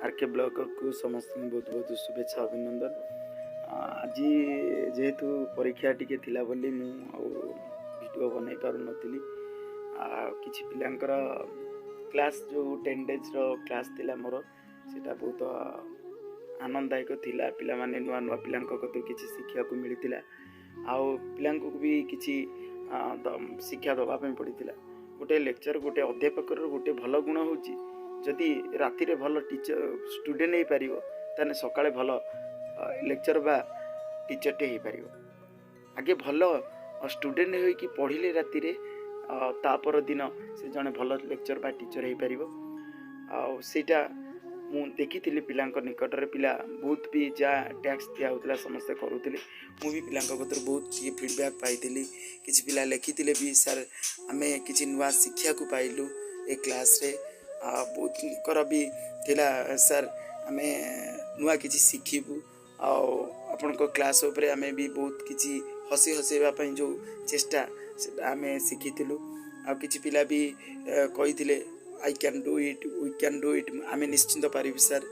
ଆର୍ କେ ବ୍ଲଗକୁ ସମସ୍ତଙ୍କୁ ବହୁତ ବହୁତ ଶୁଭେଚ୍ଛା, ଅଭିନନ୍ଦନ। ଆଜି ଯେହେତୁ ପରୀକ୍ଷା ଟିକେ ଥିଲା ବୋଲି ମୁଁ ଆଉ ଭିଡ଼ିଓ ବନେଇ ପାରୁନଥିଲି। ଆଉ କିଛି ପିଲାଙ୍କର କ୍ଲାସ୍, ଯେଉଁ 10 ଡେଜ୍ର କ୍ଲାସ୍ ଥିଲା ମୋର, ସେଇଟା ବହୁତ ଆନନ୍ଦଦାୟକ ଥିଲା। ପିଲାମାନେ, ନୂଆ ନୂଆ ପିଲାଙ୍କ କତୁରୁ କିଛି ଶିଖିବାକୁ ମିଳିଥିଲା ଆଉ ପିଲାଙ୍କୁ ବି କିଛି ଶିକ୍ଷା ଦେବା ପାଇଁ ପଡ଼ିଥିଲା। ଗୋଟେ ଲେକ୍ଚର, ଗୋଟେ ଅଧ୍ୟାପକର ଗୋଟେ ଭଲ ଗୁଣ ହେଉଛି, ଯଦି ରାତିରେ ଭଲ ଟିଚର ଷ୍ଟୁଡ଼େଣ୍ଟ ହେଇପାରିବ, ତାହେଲେ ସକାଳେ ଭଲ ଲେକ୍ଚର ବା ଟିଚରଟେ ହେଇପାରିବ। ଆଗେ ଭଲ ଷ୍ଟୁଡ଼େଣ୍ଟ ହୋଇକି ପଢ଼ିଲେ ରାତିରେ, ତା ପରଦିନ ସେ ଜଣେ ଭଲ ଲେକ୍ଚର ବା ଟିଚର ହେଇପାରିବ। ଆଉ ସେଇଟା ମୁଁ ଦେଖିଥିଲି ପିଲାଙ୍କ ନିକଟରେ। ପିଲା ବହୁତ ବି ଯାହା ଟାସ୍କ ଦିଆ ହେଉଥିଲା, ସମସ୍ତେ କରୁଥିଲେ। ମୁଁ ବି ପିଲାଙ୍କ କତୁରୁ ବହୁତ ଟିକେ ଫିଡ଼ବ୍ୟାକ୍ ପାଇଥିଲି। କିଛି ପିଲା ଲେଖିଥିଲେ ବି, "ସାର୍, ଆମେ କିଛି ନୂଆ ଶିଖିବାକୁ ପାଇଲୁ ଏ କ୍ଲାସ୍ରେ।" ଆଉ ବହୁତଙ୍କର ବି ଥିଲା, "ସାର୍, ଆମେ ନୂଆ କିଛି ଶିଖିବୁ ଆଉ ଆପଣଙ୍କ କ୍ଲାସ୍ ଉପରେ ଆମେ ବି ବହୁତ କିଛି ହସି ହସେଇବା ପାଇଁ ଯେଉଁ ଚେଷ୍ଟା, ସେଟା ଆମେ ଶିଖିଥିଲୁ।" ଆଉ କିଛି ପିଲା ବି କହିଥିଲେ, "I can do it, we can do it, ଆମେ ନିଶ୍ଚିନ୍ତ ପାରିବୁ ସାର୍।"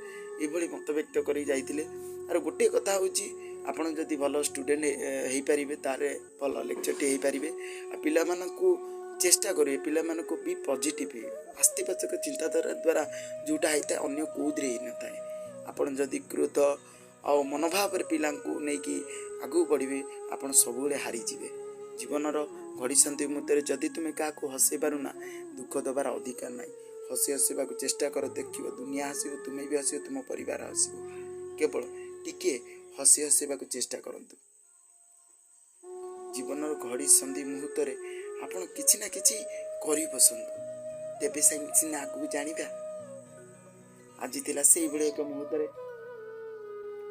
ଏଭଳି ମତବ୍ୟକ୍ତ କରି ଯାଇଥିଲେ। ଆଉ ଗୋଟିଏ କଥା ହେଉଛି, ଆପଣ ଯଦି ଭଲ ଷ୍ଟୁଡ଼େଣ୍ଟ ହେଇପାରିବେ, ତାହେଲେ ଭଲ ଲେକ୍ଚରଟି ହେଇପାରିବେ। ଆଉ ପିଲାମାନଙ୍କୁ ଚେଷ୍ଟା କରିବେ, ପିଲାମାନଙ୍କୁ ବି ପଜିଟିଭ୍, ଆସ୍ତିବାଚକ ଚିନ୍ତାଧାରା ଦ୍ୱାରା ଯେଉଁଟା ହେଇଥାଏ, ଅନ୍ୟ କେଉଁଥିରେ ହେଇନଥାଏ। ଆପଣ ଯଦି କ୍ରୋଧ ଆଉ ମନୋଭାବରେ ପିଲାଙ୍କୁ ନେଇକି ଆଗକୁ ବଢ଼ିବେ, ଆପଣ ସବୁବେଳେ ହାରିଯିବେ। ଜୀବନର ଘଡ଼ିସନ୍ଧି ମୁହୂର୍ତ୍ତରେ ଯଦି ତୁମେ କାହାକୁ ହସେଇ ପାରୁନା, ଦୁଃଖ ଦେବାର ଅଧିକାର ନାହିଁ। ହସି ହସିବାକୁ ଚେଷ୍ଟା କର, ଦେଖିବ ଦୁନିଆ ହସିବ, ତୁମେ ବି ହସିବ, ତୁମ ପରିବାର ହସିବ। କେବଳ ଟିକିଏ ହସି ହସିବାକୁ ଚେଷ୍ଟା କରନ୍ତୁ। ଜୀବନର ଘଡ଼ି ସନ୍ଧି ମୁହୂର୍ତ୍ତରେ ଆପଣ କିଛି ନା କିଛି କରି ବସନ୍ତୁ, ତେବେ ସିନା ଆଗକୁ ଜାଣିବା। ଆଜି ଥିଲା ସେଇଭଳି ଏକ ମୁହୂର୍ତ୍ତରେ।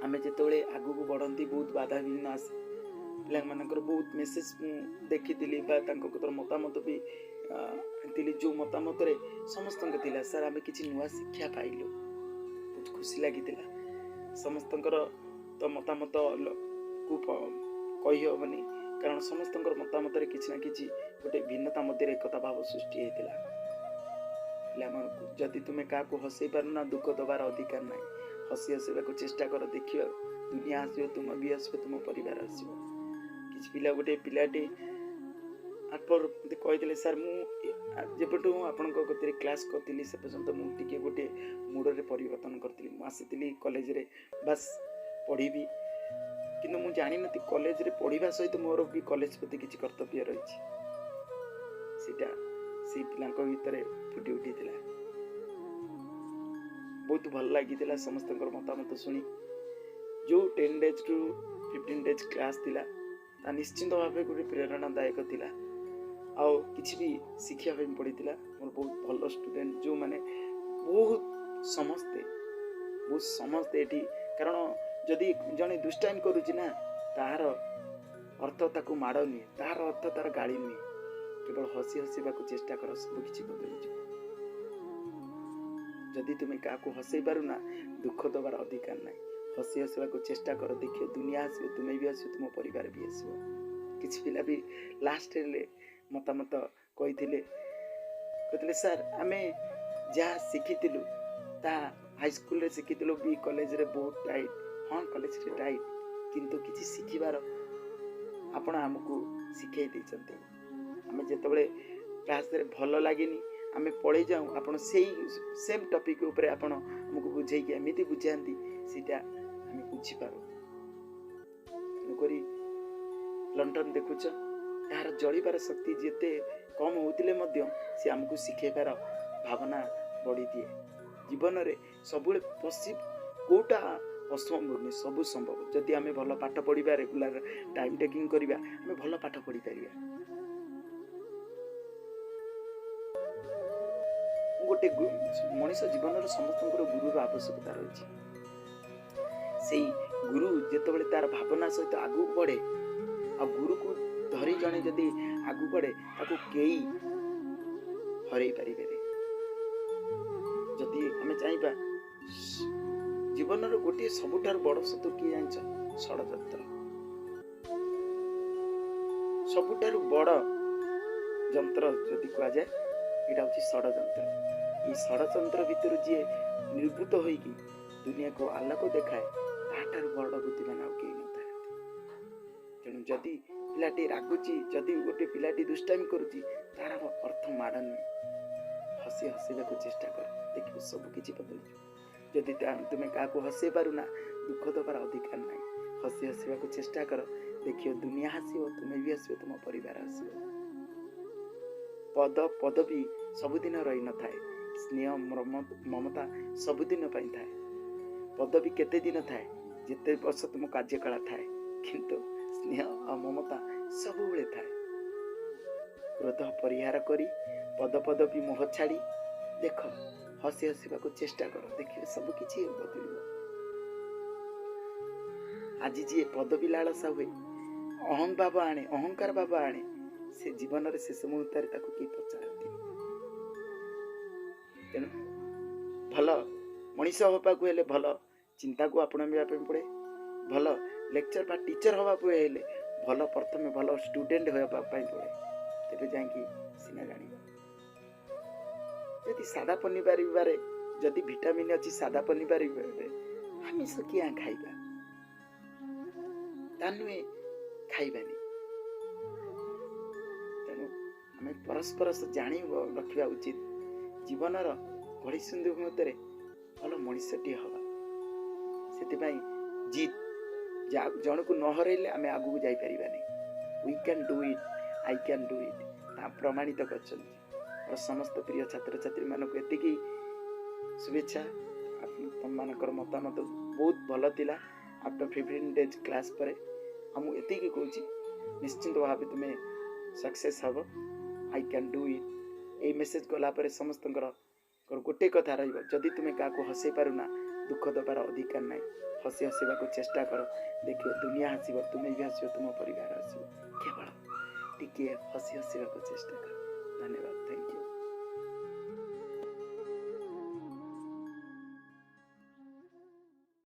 ଆମେ ଯେତେବେଳେ ଆଗକୁ ବଢ଼ନ୍ତି, ବହୁତ ବାଧାବିଘ୍ନ ଆସେ। ପିଲାମାନଙ୍କର ବହୁତ ମେସେଜ ମୁଁ ଦେଖିଥିଲି ବା ତାଙ୍କ କତୁରୁ ମତାମତ ବି ଥିଲି, ଯେଉଁ ମତାମତରେ ସମସ୍ତଙ୍କ ଥିଲା, "ସାର୍, ଆମେ କିଛି ନୂଆ ଶିକ୍ଷା ପାଇଲୁ।" ବହୁତ ଖୁସି ଲାଗିଥିଲା। ସମସ୍ତଙ୍କର ତ ମତାମତ କୁ କହିହେବନି, କାରଣ ସମସ୍ତଙ୍କର ମତାମତରେ କିଛି ନା କିଛି ଗୋଟେ ଭିନ୍ନତା ମଧ୍ୟରେ ଏକତା ଭାବ ସୃଷ୍ଟି ହେଇଥିଲା। ପିଲାମାନଙ୍କୁ, ଯଦି ତୁମେ କାହାକୁ ହସେଇ ପାରୁନା, ଦୁଃଖ ଦେବାର ଅଧିକାର ନାହିଁ। ହସି ହସିବାକୁ ଚେଷ୍ଟା କର, ଦେଖିବ ଦୁନିଆ ହସିବ, ତୁମ ବି ହସିବ, ତୁମ ପରିବାର ହସିବ। କିଛି ପିଲା, ଗୋଟେ ପିଲାଟି ଆପଣ ମୋତେ କହିଥିଲେ, "ସାର୍, ମୁଁ ଯେବେଠୁ ଆପଣଙ୍କ କତିରେ କ୍ଲାସ୍ କରିଥିଲି, ସେ ପର୍ଯ୍ୟନ୍ତ ମୁଁ ଟିକେ ଗୋଟେ ମୁଡ଼ରେ ପରିବର୍ତ୍ତନ କରିଥିଲି। ମୁଁ ଆସିଥିଲି କଲେଜରେ ବାସ୍ ପଢ଼ିବି, କିନ୍ତୁ ମୁଁ ଜାଣିନଥିଲି କଲେଜରେ ପଢ଼ିବା ସହିତ ମୋର ବି କଲେଜ ପ୍ରତି କିଛି କର୍ତ୍ତବ୍ୟ ରହିଛି।" ସେଇଟା ସେଇ ପିଲାଙ୍କ ଭିତରେ ଫୁଟି ଉଠିଥିଲା। ବହୁତ ଭଲ ଲାଗିଥିଲା ସମସ୍ତଙ୍କର ମତାମତ ଶୁଣି। ଯେଉଁ 10 ଡେଜ୍ ଟୁ 15 ଡେଜ୍ କ୍ଲାସ୍ ଥିଲା, ତା ନିଶ୍ଚିନ୍ତ ଭାବେ ଗୋଟେ ପ୍ରେରଣାଦାୟକ ଥିଲା ଆଉ କିଛି ବି ଶିଖିବା ପାଇଁ ପଡ଼ିଥିଲା। ମୋର ବହୁତ ଭଲ ଷ୍ଟୁଡ଼େଣ୍ଟ ଯେଉଁମାନେ, ବହୁତ ସମସ୍ତେ, ବହୁତ ସମସ୍ତେ ଏଠି। କାରଣ ଯଦି ଜଣେ ଦୁଷ୍ଟାମି କରୁଛି ନା, ତାହାର ଅର୍ଥ ତାକୁ ମାଡ଼ ନୁହେଁ, ତାହାର ଅର୍ଥ ତାର ଗାଳି ନୁହେଁ। କେବଳ ହସି ହସିବାକୁ ଚେଷ୍ଟା କର, ସବୁ କିଛି ବଦଳିଯିବ। ଯଦି ତୁମେ କାହାକୁ ହସେଇ ପାରୁନା, ଦୁଃଖ ଦେବାର ଅଧିକାର ନାହିଁ। ହସି ହସିବାକୁ ଚେଷ୍ଟା କର, ଦେଖିବ ଦୁନିଆ ହସିବ, ତୁମେ ବି ହସିବ, ତୁମ ପରିବାର ବି ହସିବ। କିଛି ପିଲା ବି ଲାଷ୍ଟରେ ମତାମତ କହିଥିଲେ, କହିଥିଲେ, "ସାର୍, ଆମେ ଯାହା ଶିଖିଥିଲୁ ତାହା ହାଇସ୍କୁଲରେ ଶିଖିଥିଲୁ ବି କଲେଜରେ ବହୁତ ଟାଇଟ୍। ହଁ, କଲେଜରେ ଟାଇଟ୍, କିନ୍ତୁ କିଛି ଶିଖିବାର ଆପଣ ଆମକୁ ଶିଖେଇ ଦେଇଛନ୍ତି। ଆମେ ଯେତେବେଳେ କ୍ଲାସ୍ରେ ଭଲ ଲାଗେନି, ଆମେ ପଳେଇ ଯାଉ, ଆପଣ ସେଇ ସେମ୍ ଟପିକ୍ ଉପରେ ଆପଣ ଆମକୁ ବୁଝେଇକି ଏମିତି ବୁଝାନ୍ତି, ସେଇଟା ଆମେ ବୁଝିପାରୁ।" ତେଣୁକରି ଲଣ୍ଠନ ଦେଖୁଛ, ଏହାର ଜଳିବାର ଶକ୍ତି ଯେତେ କମ୍ ହେଉଥିଲେ ମଧ୍ୟ ସେ ଆମକୁ ଶିଖେଇବାର ଭାବନା ବଢ଼ିଦିଏ। ଜୀବନରେ ସବୁବେଳେ କେଉଁଟା ଅସମ୍ଭବ ନୁହେଁ, ସବୁ ସମ୍ଭବ। ଯଦି ଆମେ ଭଲ ପାଠ ପଢ଼ିବା, ରେଗୁଲାର ଟାଇମ୍ ଟେକିଂ କରିବା, ଆମେ ଭଲ ପାଠ ପଢ଼ିପାରିବା। ମୁଁ ଗୋଟେ ମଣିଷ ଜୀବନର ସମସ୍ତଙ୍କର ଗୁରୁର ଆବଶ୍ୟକତା ରହିଛି। ସେଇ ଗୁରୁ ଯେତେବେଳେ ତାର ଭାବନା ସହିତ ଆଗକୁ ବଢ଼େ, ଆଉ ଗୁରୁକୁ ଧରି ଜଣେ ଯଦି ଆଗକୁ ବଢ଼େ, ତାକୁ କେହି ହରେଇ ପାରିବେନି। ଯଦି ଆମେ ଚାହିଁବା, ଜୀବନର ଗୋଟିଏ ସବୁଠାରୁ ବଡ଼ ଶତ୍ରୁ କିଏ ଜାଣିଛ? ଷଡ଼ଯନ୍ତ୍ର। ସବୁଠାରୁ ବଡ଼ ଯନ୍ତ୍ର ଯଦି କୁହାଯାଏ, ଏଇଟା ହେଉଛି ଷଡ଼ଯନ୍ତ୍ର। ଏଇ ଷଡ଼ଯନ୍ତ୍ର ଭିତରୁ ଯିଏ ନିର୍ବୃତ ହୋଇକି ଦୁନିଆକୁ ଆଲୋକ ଦେଖାଏ, ତାଠାରୁ ବଡ଼ ବୁଦ୍ଧିମାନ ଆଉ କେହି ନଥାନ୍ତି। ତେଣୁ ଯଦି ପିଲାଟି ରାଗୁଛି, ଯଦି ଗୋଟେ ପିଲାଟି ଦୁଷ୍ଟାମି କରୁଛି, ତାର ଅର୍ଥ ମାଡ଼ ନୁହେଁ। ହସି ହସିବାକୁ ଚେଷ୍ଟା କର, ଦେଖିବ ସବୁ କିଛି ବଦଳିଯିବ। ଯଦି ତୁମେ କାହାକୁ ହସେଇ ପାରୁନା, ଦୁଃଖ ଦେବାର ଅଧିକାର ନାହିଁ। ହସି ହସିବାକୁ ଚେଷ୍ଟା କର, ଦେଖିବ ଦୁନିଆ ହସିବ, ତୁମେ ବି ହସିବ, ତୁମ ପରିବାର ହସିବ। ପଦ ପଦବୀ ସବୁଦିନ ରହିନଥାଏ, ସ୍ନେହ ମମତା ସବୁଦିନ ପାଇଁ ଥାଏ। ପଦବୀ କେତେ ଦିନ ଥାଏ? ଯେତେ ବର୍ଷ ତୁମ କାର୍ଯ୍ୟକାଳ ଥାଏ, କିନ୍ତୁ ସ୍ନେହ ଆଉ ମମତା ସବୁବେଳେ ଥାଏ। କ୍ରୋଧ ପରିହାର କରି ପଦ ପଦବୀ ମୋହ ଛାଡ଼ି ଦେଖ, ହସି ହସିବାକୁ ଚେଷ୍ଟା କର, ଦେଖିବେ ସବୁ କିଛି ବଦଳିବ। ଆଜି ଯିଏ ପଦବୀ ଲାଳସା ହୁଏ, ଅହଂ ଭାବ ଆଣେ, ଅହଙ୍କାର ଭାବ ଆଣେ, ସେ ଜୀବନରେ ଶେଷ ମୁହୂର୍ତ୍ତରେ ତାକୁ କେହି ପଚାରନ୍ତି। ତେଣୁ ଭଲ ମଣିଷ ହେବାକୁ ହେଲେ ଭଲ ଚିନ୍ତାକୁ ଆପଣାଇବା ପାଇଁ ପଡ଼େ। ଭଲ ଲେକ୍ଚର ବା ଟିଚର ହେବାକୁ ହେଲେ ଭଲ ପ୍ରଥମେ ଭଲ ଷ୍ଟୁଡେଣ୍ଟ ହେବା ପାଇଁ ପଡ଼େ, ତେବେ ଯାଇକି ସିନା ଜାଣିବ। ଯଦି ସାଦା ପନିପରିବାରେ ଯଦି ଭିଟାମିନ୍ ଅଛି, ସାଦା ପନିପରିବାରେ, ଆମିଷ କିଆଁ ଖାଇବା? ତା ନୁହେଁ ଖାଇବାନି। ତେଣୁ ଆମେ ପରସ୍ପର ଜାଣି ରଖିବା ଉଚିତ। ଜୀବନର ଘଡ଼ିସନ୍ଧି ମୁହୂର୍ତ୍ତରେ ଭଲ ମଣିଷଟିଏ ହେବା, ସେଥିପାଇଁ ଜିଦ୍। ଯାହା ଜଣକୁ ନ ହରାଇଲେ ଆମେ ଆଗକୁ ଯାଇପାରିବାନି। We can do it, I can do it, ତାହା ପ୍ରମାଣିତ କରିଛନ୍ତି। ମୋର ସମସ୍ତ ପ୍ରିୟ ଛାତ୍ରଛାତ୍ରୀମାନଙ୍କୁ ଏତିକି ଶୁଭେଚ୍ଛା। ତୁମମାନଙ୍କର ମତାମତ ବହୁତ ଭଲ ଥିଲା ଆଫ୍ଟର 15 ଡେଜ୍ କ୍ଲାସ୍ ପରେ। ଆଉ ମୁଁ ଏତିକି କହୁଛି, ନିଶ୍ଚିନ୍ତ ଭାବେ ତୁମେ ସକ୍ସେସ୍ ହେବ। I can do it, ଏଇ ମେସେଜ୍ ଗଲା ପରେ ସମସ୍ତଙ୍କର ଗୋଟେ କଥା ରହିବ, ଯଦି ତୁମେ କାହାକୁ ହସେଇ ପାରୁନା, ଦୁଃଖ ଦେବାର ଅଧିକାର ନାହିଁ। ହସି ହସିବାକୁ ଚେଷ୍ଟା କର, ଦେଖିବ ଦୁନିଆ ହସିବ, ତୁମେ ବି ହସିବ, ତୁମ ପରିବାର ହସିବ। କେବଳ ଟିକିଏ ହସି ହସିବାକୁ ଚେଷ୍ଟା କର। ଧନ୍ୟବାଦ।